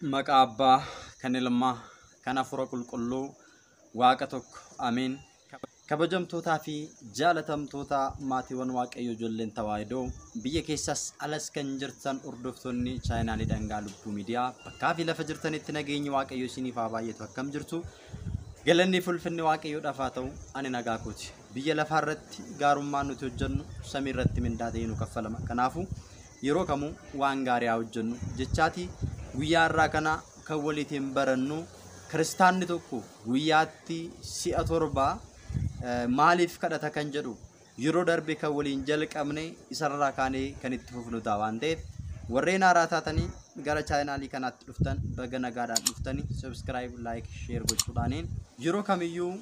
Maqaa Abbaa, kan Ilmaa, kan Hafuura Qulqulluu, Waaqa tokko, Ameen. Kabajamtootaa fi jaalatamtoota maatiiwwan Waaqayyoo ijoolleen Tawaahidoo biyya keessas alas kan jirtan hordoftoonni chaayinaalii Dhangaa Lubbuu Miidiyaa bakkaa fi lafa jirtanitti nageenyi Waaqayyoo isiniif haa baay'atu. Akkam jirtu? Galanni fi ulfinni Waaqayyoodhaaf haa ta'u. Ani nagaa kooti. Biyya lafaa irratti gaarummaan nuti hojjennu samii irratti mindaa ta'ee nu kaffalama. Kanaafuu yeroo kamuu waan gaarii haa hojjennu jechaati. Guyyaa irraa kana kan waliitiin barannu kiristaanni tokko guyyaatti si'a 7 maaliif kadhata kan jedhu yeroo darbe kan waliin jalqabne isarraa kaanee kan itti fufnu ta'a waan ta'eef warreen haaraa taatanii gara chaayinaalii kanaatti dhuftan baga nagaadhaan dhuftanii subscribe, like, share gochuudhaaniin yeroo kamiyyuu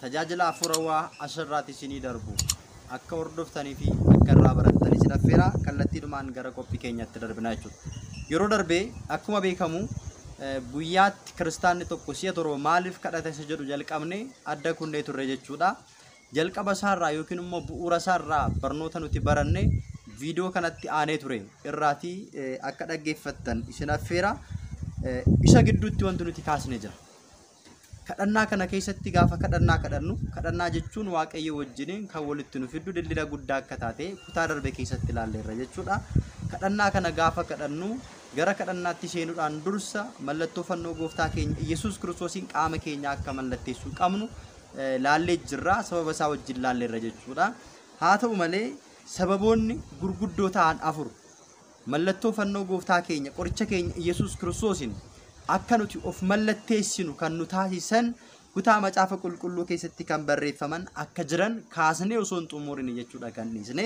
tajaajila hafuurawaa asirraatti isinii darbu akka hordoftanii fi akka irraa barattanii isin affeera. Kallattiidhumaan gara qophii keenyatti darbina jechuudha. Yeroo darbee akkuma beekamu guyyaatti kiristaanni tokko si'a 7 maaliif kadhata isa jedhu jalqabne adda kunnee turre jechuudha. Jalqaba isaarraa yookiin immoo bu'uura isaarraa barnoota nuti baranne viidiyoo kanatti aanee ture irraatii akka dhaggeeffattan isin affeera. Isa gidduutti wanti nuti kaasne jira. Kadhannaa kana keessatti gaafa kadhannaa kadhannu, kadhannaa jechuun Waaqayyo wajjiniin kan walitti nu fiddu dildila guddaa akka taate kutaa darbe keessatti ilaalleerra jechuudha. Kadhannaa kana gaafa kadhannu gara kadhannaatti seenuudhaan dursa mallattoo fannoo gooftaa keenya Iyyasuus Kiristoosiin qaama keenya akka mallatteessuu qabnu laallee jirra. Sababa isaa wajjin laalleerra jechuudha. Haa ta'u malee sababoonni gurguddoo ta'an 4 mallattoo fannoo gooftaa keenya qoricha keenya Iyyasuus Kiristoosiin akka nuti of mallatteessinu kan nu taasisan kutaa macaafa qulqulluu keessatti kan barreeffaman akka jiran kaasnee osoo hin xumurin jechuudha kan dhiisne.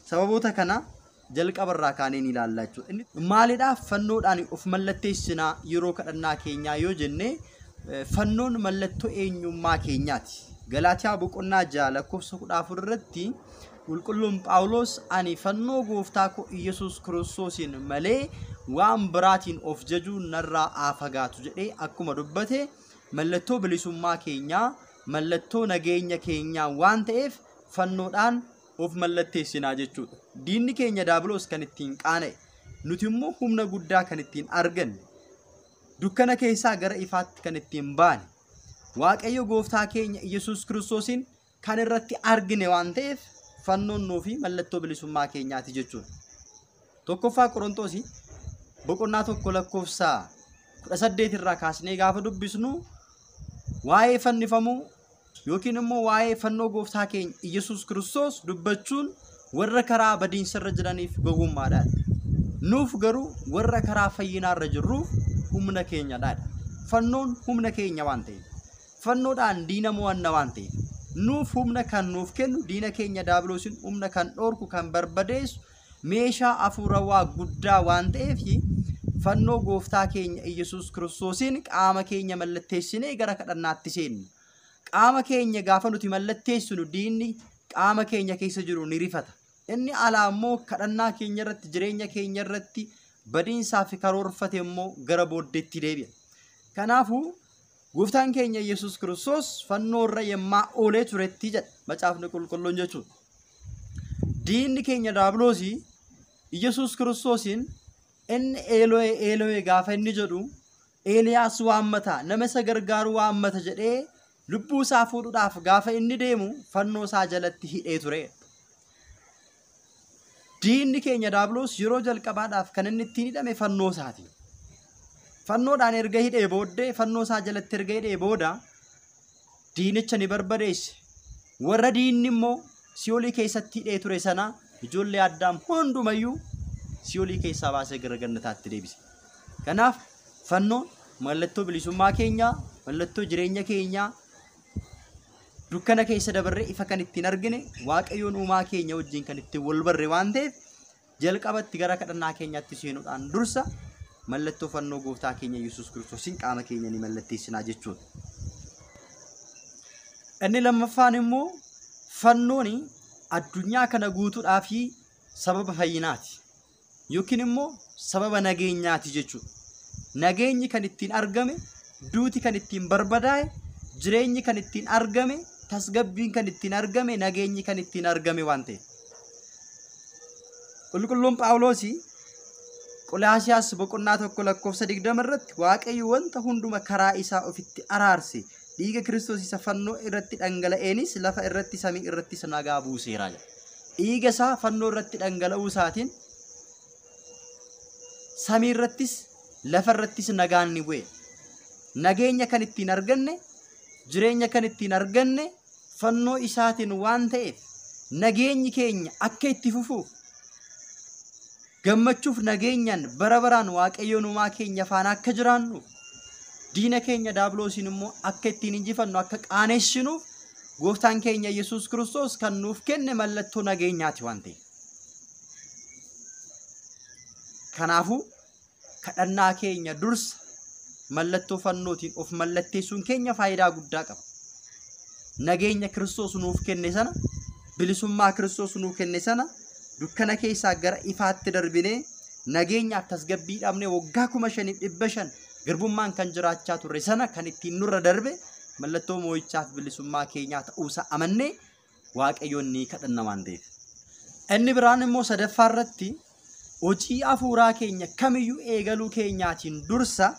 Sababoota kana jalqabarraa kaanee ni ilaalla jechuudha. Inni maaliidhaaf fannoodhaan of mallatteessinaa yeroo kadhannaa keenyaa yoo jenne, fannoon mallattoo eenyummaa keenyaati. Galaatiyaa boqonnaa 6 lakkoofsa 14 irratti qulqulluun Phaawulos ani fannoo gooftaa koo Iyyasuus Kiristoosiin malee waan biraatiin of jajuu narraa haa fagaatu jedhee akkuma dubbate mallattoo bilisummaa keenyaa, mallattoo nageenya keenyaa waan ta'eef fannoodhaan of mallatteessinaa jechuudha. Diinni keenya Daabiloos kan ittiin qaana'e, nuti immoo humna guddaa kan ittiin arganne, dukkana keessaa gara ifaatti kan ittiin baane, Waaqayyo gooftaa keenya Iyyasuus Kiristoosiin kan irratti argine waan ta'eef fannoon nuufi mallattoo bilisummaa keenyaati jechuudha. Tokkoffaa Qorontoosii boqonnaa 1 lakkoofsa 18 irraa kaasnee gaafa dubbisnu waa'ee fannifamuu yookiin immoo waa'ee fannoo gooftaa keenya Iyyasuus Kiristoos dubbachuun warra karaa badiinsarra jiraniif gowwummaadha. Nuuf garuu warra karaa fayyinaarra jirruuf humna keenyadha. Fannoon humna keenya waan ta'eef, fannoodhaan diina mo'anna waan ta'eef, nuuf humna kan nuuf kennu diina keenya Daabiloosiin humna kan dhorku kan barbadeessu meeshaa hafuurawaa guddaa waan ta'eef fannoo gooftaa keenya Iyyasuus Kiristoosiin qaama keenya mallatteessinee gara kadhannaatti seenna. Qaama keenya gaafa nuti mallatteessinu diinni qaama keenya keessa jiru ni rifata. Inni alaa immoo kadhannaa keenya irratti jireenya keenya irratti badiinsaa fi karoorfate immoo gara booddeetti deebi'a. Kanaafuu gooftaan keenya Iyyasuus Kiristoos fannoo irra yemmaa oolee turetti jedha macaafni qulqulluun jechuudha. Diinni keenya Daabiloosii Iyyasuus Kiristoosiin inni Eelo'ee Eelo'ee gaafa inni jedhu Eeliyaas waammata, nama isa gargaaru waammata jedhee lubbuu isaa fuudhuudhaaf gaafa inni deemu fannoo isaa jalatti hidhee ture. Diinni keenya Daabiloos yeroo jalqabaadhaaf kan inni ittiin hidhame fannoo isaati. Fannoodhaan erga hidhee booddee fannoo isaa jalatti erga hidhee booda diinicha ni barbadeesse. Warra diinni immoo si'oolii keessatti hidhee ture sana ijoollee Addaam hundumayyuu si'oolii keessaa baasee gara gannataatti deebise. Kanaaf fannoon mallattoo bilisummaa keenyaa, mallattoo jireenya keenyaa, dukkana keessa dabarree ifa kan ittiin argine, Waaqayyoon uumaa keenya wajjin kan ittiin wal barre waan ta'eef jalqabatti gara kadhannaa keenyaatti seenuudhaan dursa mallattoo fannoo gooftaa keenya Yesuus Kiristoosiin qaama keenya ni mallatteessinaa jechuudha. Inni lammaffaan immoo fannoon addunyaa kana guutuudhaa fi sababa fayyinaati yookiin immoo sababa nageenyaati jechuudha. Nageenyi kan ittiin argame, duuti kan ittiin barbadaa'e, jireenyi kan ittiin argame, tasgabbiin kan ittiin argame, nageenyi kan ittiin argame waan ta'eef. Qulqulluun Phaawuloosii Qolaasiyaas boqonnaa 1 lakkoofsa 20 irratti Waaqayyo wanta hunduma karaa isaa ofitti araarse, dhiiga Kiristoos isa fannoo irratti dhangala'eenis lafa irratti samii irrattis nagaa buuseera jedha. Dhiiga isaa fannoo irratti dhangala'uu isaatiin samii irrattis lafa irrattis nagaan ni bu'e. Nageenya kan ittiin arganne, jireenya kan ittiin arganne fannoo isaatiin waan ta'eef nageenyi keenya akka itti fufuuf gammachuuf nageenyaan bara baraan Waaqayyoon uumaa keenya faana akka jiraannuuf diina keenya daabiloosiin immoo akka ittiin injifannu akka qaaneessinuuf gooftaan keenya Yesuus Kiristoos kan nuuf kenne mallattoo nageenyaati waan ta'eef. Kanaafuu kadhannaa keenya dursa mallattoo fannootiin of mallatteessuun keenya faayidaa guddaa qaba. Nageenya Kiristoos nuuf kenne sana, bilisummaa Kiristoos nuuf kenne sana dukkana keessaa gara ifaatti darbinee nageenyaaf tasgabbii dhabnee waggaa 5500 garbummaan kan jiraachaa turre sana kan ittiin nurra darbe mallattoo moo'ichaaf bilisummaa keenyaa ta'uusaa amannee Waaqayyoon ni kadhanna waan ta'eef. Inni biraan immoo sadaffaa irratti hojii hafuuraa keenya kamiyyuu eegaluu keenyaatiin dursa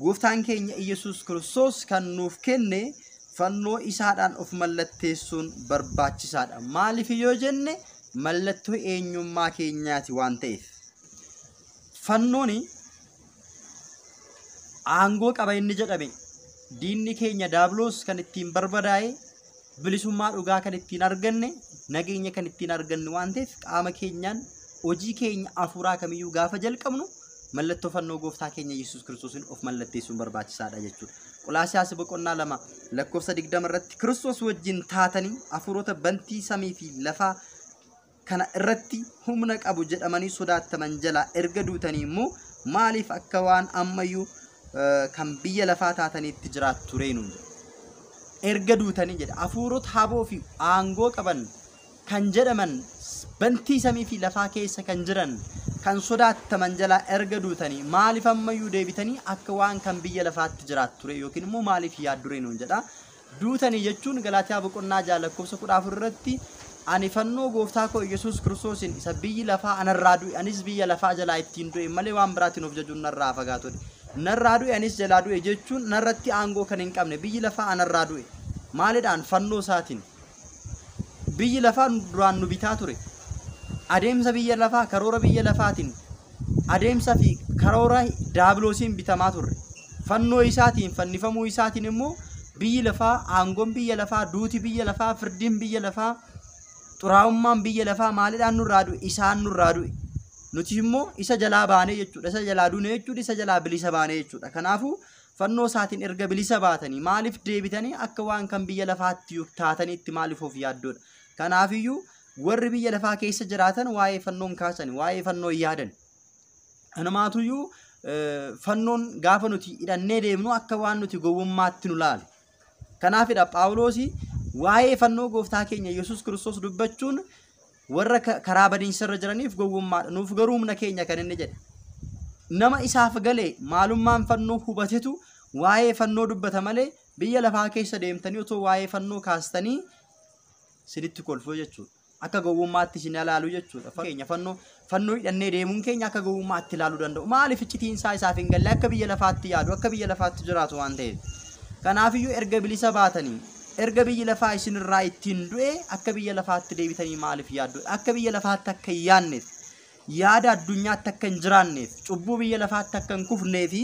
gooftaan keenya Iyyasuus Kiristoos kan nuuf kenne fannoo isaadhaan of mallatteessuun barbaachisaadha. Maaliif yoo jenne mallattoo eenyummaa keenyaati waan ta'eef. Fannoon aangoo qaba inni jedhame diinni keenya daabiloos kan ittiin barbadaa'e, bilisummaa dhugaa kan ittiin arganne, nageenya kan ittiin arganne waan ta'eef qaama keenyaan hojii keenya hafuuraa kamiyyuu gaafa jalqabnu mallattoo fannoo gooftaa keenya Yesuus Kiristoosiin of mallatteessuun barbaachisaadha jechuudha. Qolaasiyaas boqonnaa 2 lakkoofsa 20 irratti Kiristoos wajjin taatanii hafuurota bantii samii fi lafaa kana irratti humna qabu jedhamanii sodaataman jalaa erga duutanii immoo maaliif akka waan ammayyuu kan biyya lafaa taataniitti jiraattu ree nuun jedha. Erga duutanii jedha. Hafuurota haboo fi aangoo qaban kan jedhaman bantii samii fi lafaa keessa kan jiran kan sodaataman jalaa erga duutanii maaliif ammayyuu deebitanii akka waan kan biyya lafaatti jiraattu ree yookiin immoo maaliif yaaddu ree nuun jedha. Duutanii jechuun Galaatiyaa boqonnaa 6 lakkoofsa 14 irratti ani fannoo gooftaa koo Yesuus Kiristoosiin isa biyyi lafaa anarraa du'e anis biyya lafaa jalaa ittiin du'e malee waan biraatiin of jajuun narraa fagaatu. Narraa du'e anis jalaa du'e jechuun narratti aangoo kan hin qabne biyyi lafaa anarraa du'e maalidhaan fannoo isaatiin. Biyyi lafaa duraan nu bitaa ture. Adeemsa biyya lafaa karoora biyya lafaatiin adeemsa fi karoora daabiloosiin bitamaa turre. Fannoo isaatiin fannifamuu isaatiin immoo biyyi lafaa aangoon biyya lafaa duuti biyya lafaa firdiin biyya lafaa xuraa'ummaan biyya lafaa maalidhaan nurraa du'e isaan nurraa du'e. Nuti immoo isa jalaa baanee jechuudha. Isa jalaa duune jechuudha. Isa jalaa bilisa baanee jechuudha. Kanaafuu fannoo isaatiin erga bilisa baatanii maaliif deebitanii akka waan kan biyya lafaatti taataniitti maaliif of yaaddoodha. Kanaafiyyuu warri biyya lafaa keessa jiraatan waa'ee fannoon kaasan, waa'ee fannoo yaadan. Kanumaatuyyuu fannoon gaafa nuti hidhannee deemnu akka waan nuti gowwummaatti nu laalu. Kanaafidha Phaawulosi waa'ee fannoo gooftaa keenya Yesuus Kiristoos dubbachuun warra karaa badiinsa irra jiraniif gowwummaadha. Nuuf garuu humna keenya kan inni jedhe. Nama isaaf galee maalummaan fannoo hubatetu waa'ee fannoo dubbata malee biyya lafaa keessa deemtanii otoo waa'ee fannoo kaastanii sinitti kolfuu jechuudha. Akka gowwummaatti isin ilaalu jechuudha. Keenya fannoo hidhannee deemuun keenya akka gowwummaatti ilaaluu danda'u. Maaliif iccitiin isaa isaaf hin galle akka biyya lafaatti yaadu akka biyya lafaatti jiraatu waan ta'eef. Kanaafiyyuu erga bilisa baatanii erga biyyi lafaa isinirraa ittiin du'e akka biyya lafaatti deebitanii maaliif yaaddu? Akka biyya lafaatti akka hin yaadneef, yaada addunyaatti akka hin jiraanneef, cubbuu biyya lafaatti akka hin kufnee fi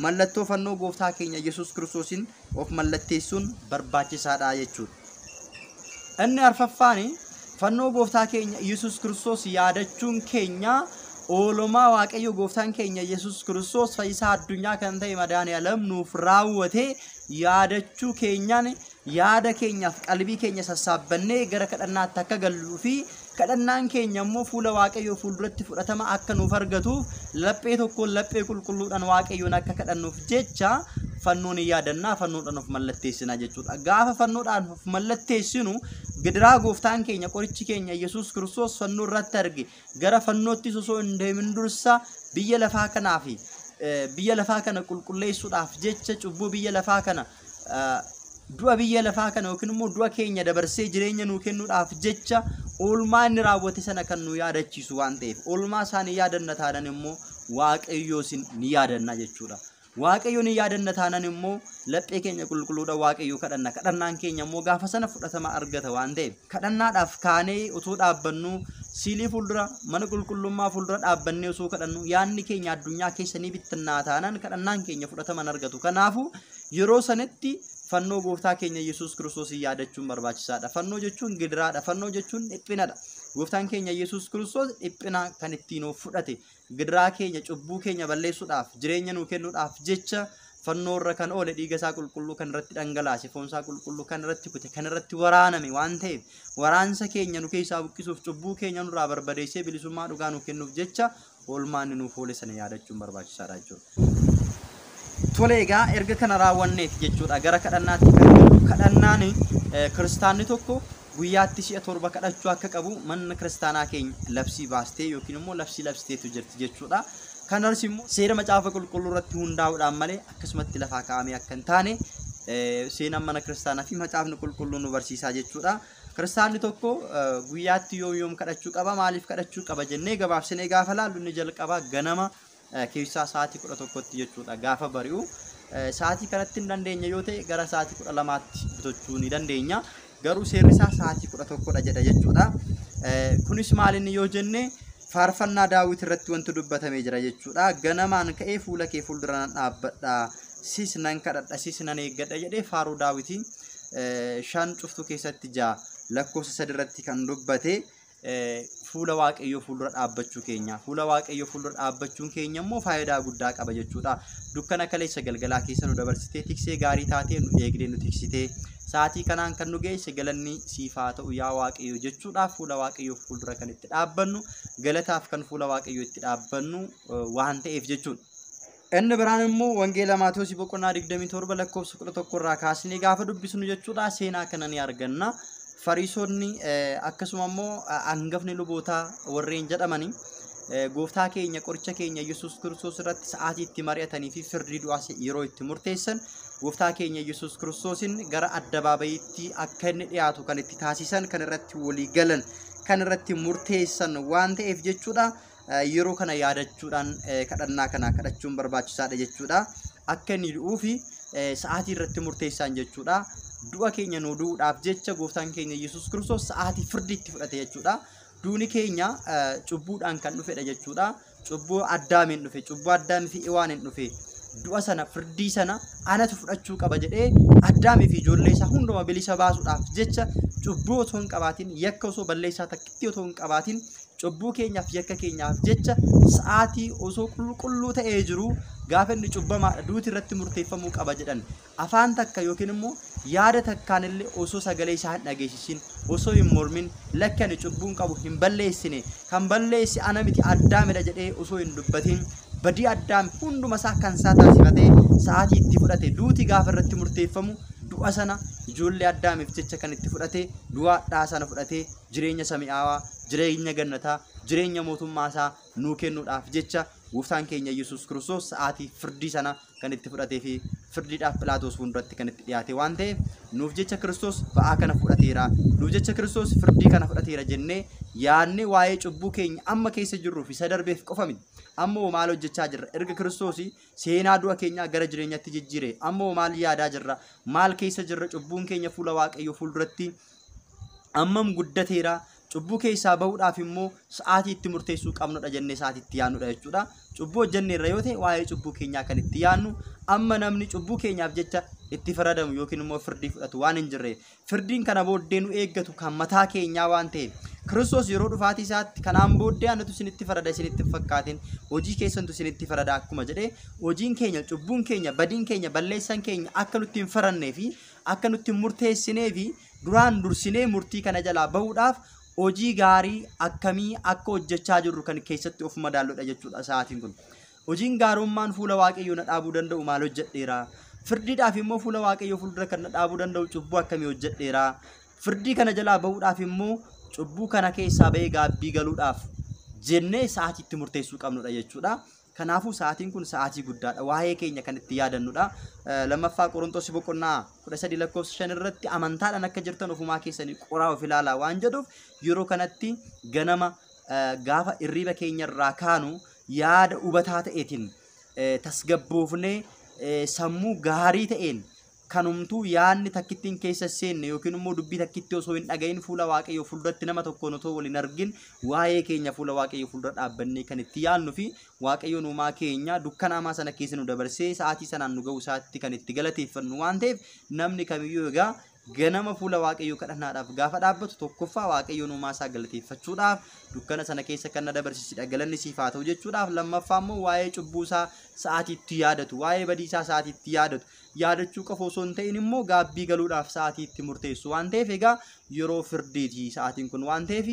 mallattoo fannoo gooftaa keenya Yesuus Kiristoosiin of mallatteessuun barbaachisaadha jechuudha. Inni arfaffaan fannoo gooftaa keenya Yesuus Kiristoos yaadachuun keenya oolmaa Waaqayyo gooftaan keenya Yesuus Kiristoos fayyisaa addunyaa kan ta'e Madaani'alem nuuf raawwate yaadachuu keenyaan yaada keenyaaf qalbii keenya sassaabbannee gara kadhannaatti akka galluu fi kadhannaan keenya immoo fuula Waaqayyoo fuulduratti fudhatama akka nuuf argatuuf laphee tokkoon laphee qulqulluudhaan Waaqayyoon akka kadhannuuf jecha fannoon yaadannaa fannoodhaan of mallatteessina jechuudha. Gaafa fannoodhaan of mallatteessinu gidiraa gooftaan keenya qorichi keenya Yesuus Kiristoos fannoo irratti arge gara fannootti osoo hin deemin dursa biyya lafaa kanaa fi biyya lafaa kana qulqulleessuudhaaf jecha cubbuu biyya lafaa kana du'a biyya lafaa kana yookiin immoo du'a keenya dabarsee jireenya nuu kennuudhaaf jecha oolmaa inni raawwate sana kan nu yaadachiisu waan ta'eef oolmaa isaanii yaadanna taanan immoo Waaqayyoos ni yaadanna jechuudha. Waaqayyo ni yaadanna taanaan immoo laphee keenya qulqulluudha Waaqayyo kadhanna. Kadhannaan keenya immoo gaafa sana fudhatama argata waan ta'eef kadhannaadhaaf kaanee utuu dhaabbannu siilii fuuldura mana qulqullummaa fuuldura dhaabbannee osoo kadhannu yaadni keenya addunyaa keessa ni bittinnaa taanaan kadhannaan keenya fudhatama hin argatu. Kanaafuu yeroo sanatti fannoo gooftaa keenya Yesuus Kiristoos yaadachuun barbaachisaadha. Fannoo jechuun gidiraadha. Fannoo jechuun dhiphinadha. Gooftaan keenya Yesuus Kiristoos dhiphina kan ittiin of fudhate gidiraa keenya cubbuu keenya balleessuudhaaf jireenya nuu kennuudhaaf jecha fannoo irra kan oole dhiiga isaa qulqulluu kan irratti dhangalaase foon isaa qulqulluu kan irratti kute kan irratti waraaname waan ta'eef waraansa keenya nu keessaa buqqisuuf cubbuu keenya nurraa barbadeessee bilisummaa dhugaa nuu kennuuf jecha oolmaan nuuf oole sana yaadachuun barbaachisaadha jechuudha. Tole egaa erga kana raawwanneeti jechuudha gara kadhannaatti kan galu. Kadhannaan kiristaanni tokko guyyaatti si'a 7 kadhachuu akka qabu manni kiristaanaa keenya labsii baastee yookiin immoo labsii labsiteetu jirti jechuudha. Kanas immoo seera macaafa qulqulluu irratti hundaa'uudhaan malee akkasumatti lafaa kaa'amee akka hin taane seenaan mana kiristaanaa fi macaafni qulqulluu nu barsiisaa jechuudha. Kiristaanni tokko guyyaatti yoom yoom kadhachuu qaba, maaliif kadhachuu qaba jennee gabaabsinee gaafa laallu inni jalqaba ganama keessaa sa'aatii 11tti jechuudha gaafa bari'u. Sa'aatii kanatti hin dandeenya yoo ta'e gara sa'aatii 12tti bitachuu ni dandeenya. Garuu seerri isaa sa'aatii 11dha jedha jechuudha. Kunis maal inni yoo jenne faarfannaa Daawit irratti wanti dubbatamee jira jechuudha. Ganamaan ka'ee fuula kee fuuldura nan dhaabbadha, sis nan kadhadha, sis nan eeggadha jedhee faaruu Daawitii 5 cuftuu keessatti 6 lakkoofsa 3 irratti kan dubbate fuula Waaqayyoo fuuldura dhaabbachuu keenya. Fuula Waaqayyoo fuuldura dhaabbachuun keenya immoo faayidaa guddaa qaba jechuudha. Dukkana kaleessa galgalaa keessa nu dabarsitee tiksee gaarii taatee nu eegdee nu tiksitee sa'aatii kanaan kan nu geesse galanni siif haa ta'u yaa Waaqayyo jechuudhaaf fuula Waaqayyoo fuuldura kan itti dhaabbannu galataaf kan fuula Waaqayyoo itti dhaabbannu waan ta'eef jechuudha. Inni biraan immoo Wangeela Maatewos boqonnaa 27 lakkoofsa 11 irraa kaasnee gaafa dubbisnu jechuudha seenaa kana ni arganna. Fariisonni akkasuma immoo hangafni lubootaa warreen jedhamanii gooftaa keenya qoricha keenya Yesuus Kiristoos irratti sa'aatii itti mari'atanii fi firdii du'aa yeroo itti murteessan gooftaa keenya Yesuus Kiristoosin gara addabaabayiitti akka inni dhiyaatu kan itti taasisan kan irratti walii galan kan irratti murteessan waan ta'eef jechuudha. Yeroo kana yaadachuudhaan kadhannaa kana kadhachuun barbaachisaadha jechuudha. Akka inni du'uu fi sa'aatii irratti murteessan jechuudha. Du'a keenya nu du'uudhaaf jecha gooftaan keenya Yesuus Kiristoos sa'aatii firdii itti fudhate jechuudha. Duuni keenya cubbuudhaan kan dhufedha jechuudha. Cubbuu Addaamiin dhufe, cubbuu Addaamii fi Hewaaniin dhufe. Du'a sana firdii sana anatu fudhachuu qaba jedhee Addaamii fi ijoollee isaa hunduma bilisa baasuudhaaf jecha cubbuu osoo hin qabaatin yakka osoo balleessaa takkitti osoo hin qabaatin cubbuu keenyaaf yakka keenyaaf jecha sa'aatii osoo qulqulluu ta'ee jiru gaafa inni cubbamaadha duuti irratti murteeffamuu qaba jedhan afaan takka yookiin immoo yaada takkaan illee osoo sagalee isaa hin dhageessisin osoo hin mormin lakki ani cubbuun qabu hin balleessine kan balleesse ana miti Addaamidha jedhee osoo hin dubbatin badii Addaam hunduma isaa kan isaa taasifatee sa'aatii itti fudhate duuti gaafa irratti murteeffamu du'a sana ijoollee Addaamiif jecha kan itti fudhate du'a hadhaa sana fudhatee jireenya sami'aawaa jireenya gannataa jireenya mootummaa isaa nuu kennuudhaaf jecha gooftaan keenya Yesuus Kiristoos sa'aatii firdii sana kan itti fudhatee fi firdiidhaaf Phiilaaxoos fuulduratti kan itti dhiyaate waan ta'eef nuuf jecha Kiristoos ba'aa kana fudhateera nuuf jecha Kiristoos firdii kana fudhateera jennee yaadne waa'ee cubbuu keenya amma keessa jirruu fi isa darbeef qofa miti. Ammoo maal hojjechaa jirra? Erga Kiristoos seenaa du'a keenyaa gara jireenyaatti jijjiire ammoo maal yaadaa jirra? Maal keessa jirra? Cubbuun keenya fuula Waaqayyoo fuulduratti ammam guddateera? Cubbuu keessaa bahuudhaaf immoo sa'aatii itti murteessuu qabnudha jennee sa'aatii itti yaadnudha jechuudha. Cubbuu hojjenneerra yoo ta'e waa'ee cubbuu keenyaa kan itti yaadnu amma namni cubbuu keenyaaf jecha itti faradamu yookiin immoo firdii fudhatu waan hin jirre firdiin kana booddee nu eeggatu kan mataa keenyaa waan ta'eef Kiristoos yeroo dhufaatii isaatti kanaan booddee anatu isinitti farada isinitti hin fakkaatin hojii keessantu isinitti farada akkuma jedhee hojiin keenya cubbuun keenya badiin keenya balleessan keenya akka nutti hin farannee fi akka nutti hin murteessinee fi duraan dursinee murtii kana jalaa bahuudhaaf hojii gaarii akkamii akka hojjechaa jirru kan keessatti of madaalludha jechuudha sa'aatiin kun. Hojiin gaarummaan fuula Waaqayyoo na dhaabuu danda'u maal hojjedheera? Firdiidhaaf immoo fuula Waaqayyoo fuuldura kan na dhaabuu danda'u cubbuu akkamii hojjedheera? Firdii kana jalaa bahuudhaaf immoo cubbuu kana keessaa bahee gaabbii galuudhaaf jennee sa'aatii itti murteessuu qabnudha jechuudha. Kanaafuu sa'aatiin kun sa'aatii guddaadha. Waa'ee keenya kan itti yaadannudha. Lammaffaa Qorontos boqonnaa 13 lakkoofsa 5 irratti amantaadhaan akka jirtan ofumaa keessanii qoraa of ilaalaa waan jedhuuf yeroo kanatti ganama gaafa irriba keenya irraa kaanu yaada hubataa ta'eetiin tasgabboofnee sammuu gaarii ta'een kanumtuu yaadni takkittiin keessa seenne yookiin immoo dubbii takkitti osoo hin dhagahin fuula Waaqayyoo fuulduratti nama tokkoon otoo waliin argin waa'ee keenya fuula Waaqayyoo fuuldura dhaabbannee kan itti yaadnu fi Waaqayyoon uumaa keenya dukkana hamaa sana keessa nu dabarsee sa'aatii sanaan nu ga'uu isaatti kan itti galateeffannu waan ta'eef namni kamiyyuu egaa ganama fuula Waaqayyoo kadhannaadhaaf gaafa dhaabbatu tokkoffaa Waaqayyoon uumaa isaa galateeffachuudhaaf dukkana sana keessa kan na dabarsiisidha galanni siif haa ta'u jechuudhaaf, lammaffaa immoo waa'ee cubbuu isaa sa'aatii itti yaadatu, waa'ee badii isaa sa'aatii itti yaadatu, yaadachuu qofa osoo hin ta'in immoo gaabbii galuudhaaf sa'aatii itti murteessu waan ta'eef egaa yeroo firdiiti sa'aatiin kun waan ta'eef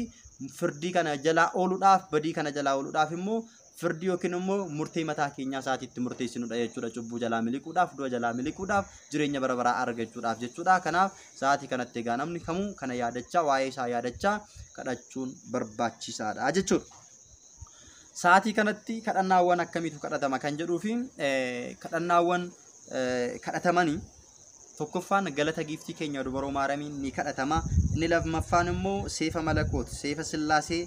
firdii kana jalaa ooluudhaaf, badii kana jalaa ooluudhaaf immoo firdii yookiin immoo murtee mataa keenyaa sa'aatii itti murteessinudha jechuudha. Cubbuu jalaa miliquudhaaf, du'a jalaa miliquudhaaf, jireenya bara baraa argachuudhaaf jechuudha. Kanaaf sa'aatii kanatti egaa namni kamuu kana yaadachaa, waa'ee isaa yaadachaa kadhachuun barbaachisaadha jechuudha. Sa'aatii kanatti kadhannaawwan akkamiitu kadhatama kan jedhuu fi kadhannaawwan kadhatamanii tokkoffaan galata giiftii keenya dubaroo Maaramiin ni kadhatama. Inni lammaffaan immoo seefa malakoot, seefa sillaasee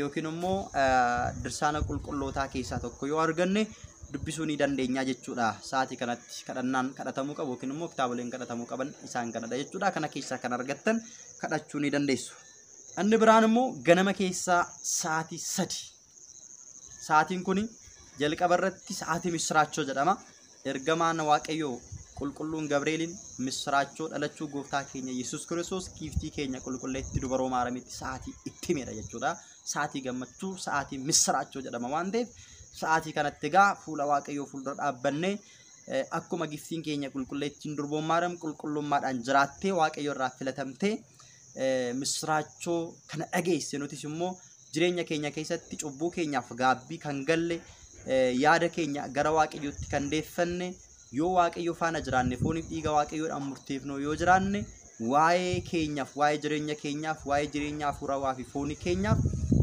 yookiin immoo dirsaana qulqullootaa keessaa tokko yoo arganne dubbisuu ni dandeenya jechuudha. Sa'aatii kanatti kadhannaan kadhatamuu qabu yookiin immoo kitaaboleen kadhatamuu qaban isaan kanadha jechuudha. Kana keessaa kan argattan kadhachuu ni dandeessu. Inni biraan immoo ganama keessaa sa'aatii 3. Sa'aatiin kun jalqaba irratti sa'aatii misiraachoo jedhama. Ergamaan Waaqayyoo qulqulluun Gabreeliin misiraachoo dhalachuu gooftaa keenya Yesuus Kiristoos giiftii keenya qulqulleetti dubaroo Maaramitti sa'aatii itti himedha jechuudha. Sa'aatii gammachuu, sa'aatii misiraachoo jedhama waan ta'eef sa'aatii kanatti egaa fuula Waaqayyoo fuuldura dhaabbannee akkuma giiftiin keenya qulqulleettiin durboon Maariyaam qulqullummaadhaan jiraattee Waaqayyo irraa filatamtee misiraachoo kana dhageesse nutis immoo jireenya keenya keessatti cubbuu keenyaaf gaabbii kan galle, yaada keenya gara Waaqayyootti kan deeffanne, yoo Waaqayyo faana jiraanne fooniif dhiiga Waaqayyoodhaan murteefnoo yoo jiraanne waa'ee keenyaaf, waa'ee jireenya keenyaaf, waa'ee jireenya hafuurawaa fi foonii keenyaaf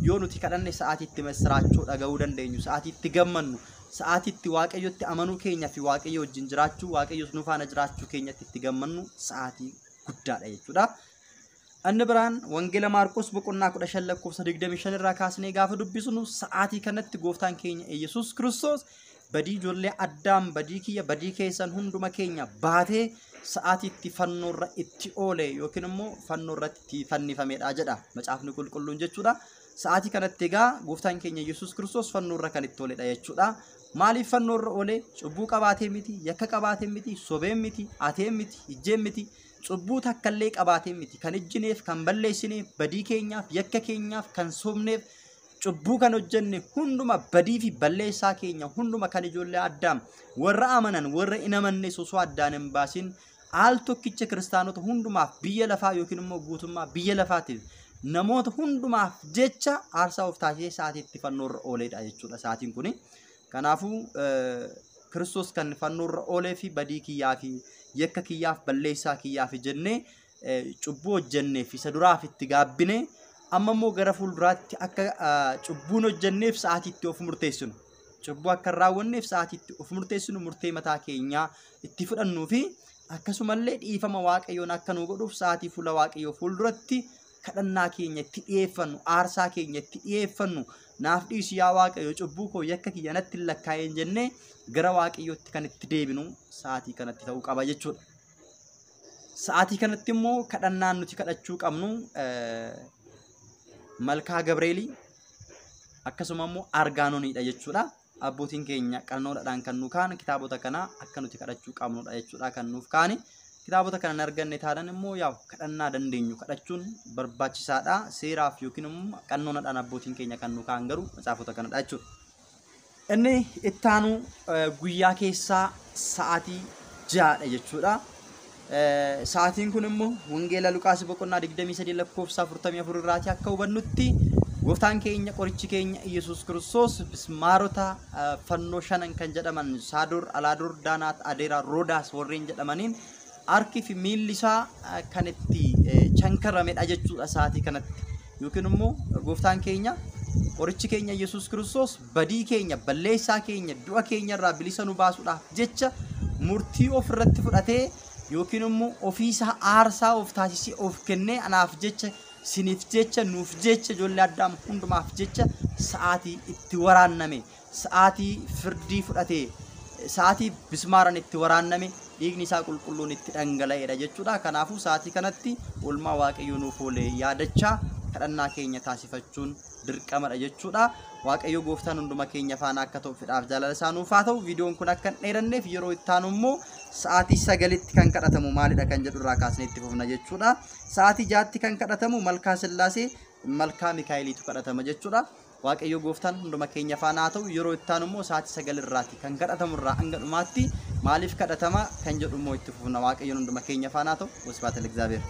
yoo nuti kadhanne sa'aatii itti misiraachoo dhaga'uu dandeenyu, sa'aatii itti gammannu, sa'aatii itti Waaqayyotti amanuu keenyaa fi Waaqayyo wajjin jiraachuu, Waaqayyos nu faana jiraachuu keenyatti itti gammannu sa'aatii guddaadha jechuudha. Inni biraan Wangeela Maarqos boqonnaa 15 lakkoofsa 25 irraa kaasnee gaafa dubbisnu sa'aatii kanatti gooftaan keenya Yesuus Kiristoos badii ijoollee Addaam, badii kiyya, badii keessan hunduma keenya baatee sa'aatii itti fannoorra itti oole yookiin immoo fannoorratti itti fannifamedha jedha macaafni qulqulluun jechuudha. Sa'aatii kanatti egaa gooftaan keenya Yesuus Kiristoos fannoorra kan itti ooledha jechuudha. Maaliif fannoorra oole? Cubbuu qabaatee miti, yakka qabaatee miti, sobee miti, hatee miti, ijjee miti, cubbuu takkallee qabaatee miti. Kan ijjineef, kan balleessineef, badii keenyaaf, yakka keenyaaf, kan sobneef, cubbuu kan hojjenne hunduma badii fi balleessaa keenya hunduma kan ijoollee Addaam warra amanan warra hin amanne osoo addaan hin baasin al tokkicha kiristaanota hundumaaf biyya lafaa yookiin immoo guutummaa biyya lafaatiif namoota hundumaaf jecha aarsaa of taasisee sa'aatii itti fannoorra ooledha jechuudha sa'aatiin kuni. Kanaafuu Kiristoos kan fannoorra oolee fi badii kiyyaa fi yakka kiyyaaf balleessaa kiyyaaf jennee cubbuu hojjenneef isa duraaf itti gaabbine amma immoo gara fuulduraatti akka cubbuun hojjenneef sa'aatii itti of murteessinu, cubbuu akka hin raawwanneef sa'aatii itti of murteessinu, murtee mataa keenyaa itti fudhannuu fi akkasumallee dhiifama Waaqayyoon akka nu godhuuf sa'aatii fuula Waaqayyoo fuulduratti kadhannaa keenya itti dhiyeeffannu, aarsaa keenya itti dhiyeeffannu, naaf dhiisi yaa Waaqayyo cubbuu koo yakka kiyya natti hin lakkaa'in jennee gara Waaqayyootti kan itti deebinu sa'aatii kanatti ta'uu qaba jechuudha. Sa'aatii kanatti immoo kadhannaan nuti kadhachuu qabnu Malkaa Gabreelii akkasuma immoo Argaanoniidha jechuudha. Abbootiin keenya qannoodhaan kan nu kaan kitaabota kana akka nuti kadhachuu qabnudha jechuudha kan nuuf kaani. Kitaabota kana hin arganne taanaan immoo yaa'u kadhannaa dandeenyu kadhachuun barbaachisaadha. Seeraaf yookiin immoo qannoodhaan abbootiin keenya kan nu kaan garuu macaafota kanadha jechuudha. Inni ittaanu guyyaa keessaa sa'aatii 6dha jechuudha. Sa'aatiin kun immoo Wangeela Luqaas boqonnaa 23 lakkoofsa 44 irraatii akka hubannutti gooftaan keenya qorichi keenya Yesuus Kiristoos mismaarota fannoo shanan kan jedhaman Saadur, Alaadur, Daanaat, Adeeraa, Roodaas warreen jedhamaniin harki fi miilli isaa kan itti chankaramedha jechuudha sa'aatii kanatti. Yookiin immoo gooftaan keenya qorichi keenya Yesuus Kiristoos badii keenya, balleessaa keenya, du'a keenya irraa bilisa nu baasuudhaaf jecha murtii of irratti fudhatee yookiin immoo ofiisaa aarsaa of taasisee of kennee anaaf jecha Siniif jecha, nuuf jecha, ijoollee Addaam hundumaaf jecha sa'aatii itti waraanname, sa'aatii firdii fudhate, sa'aatii bismaaran itti waraanname, dhiigni isaa qulqulluun itti dhangala'edha jechuudha. Kanaafuu sa'aatii kanatti oolmaa Waaqayyoo nuuf oole yaadachaa kadhannaa keenya taasifachuun dirqamadha jechuudha. Waaqayyo gooftaan hunduma keenya faana akka ta'u fedhaaf jaalala isaa nuuf haa ta'u. Viidiyoon kun akka hin dheeranneef yeroo itti aanu immoo sa'aatii 9tti kan kadhatamu maalidha kan jedhu irraa kaasnee itti fufna jechuudha. Sa'aatii 6tti kan kadhatamu Malkaa Sillaasee, Malkaa Mikaa'eliitu kadhatama jechuudha. Waaqayyo gooftaan hunduma keenya faana haa ta'u. Yeroo itti aanu immoo sa'aatii 9 irraati kan kadhatamu irraa hanga dhumaatti maaliif kadhatama kan jedhu immoo itti fufna. Waaqayyoon hunduma keenya faana haa ta'u. Wasbaata Egzaabeer.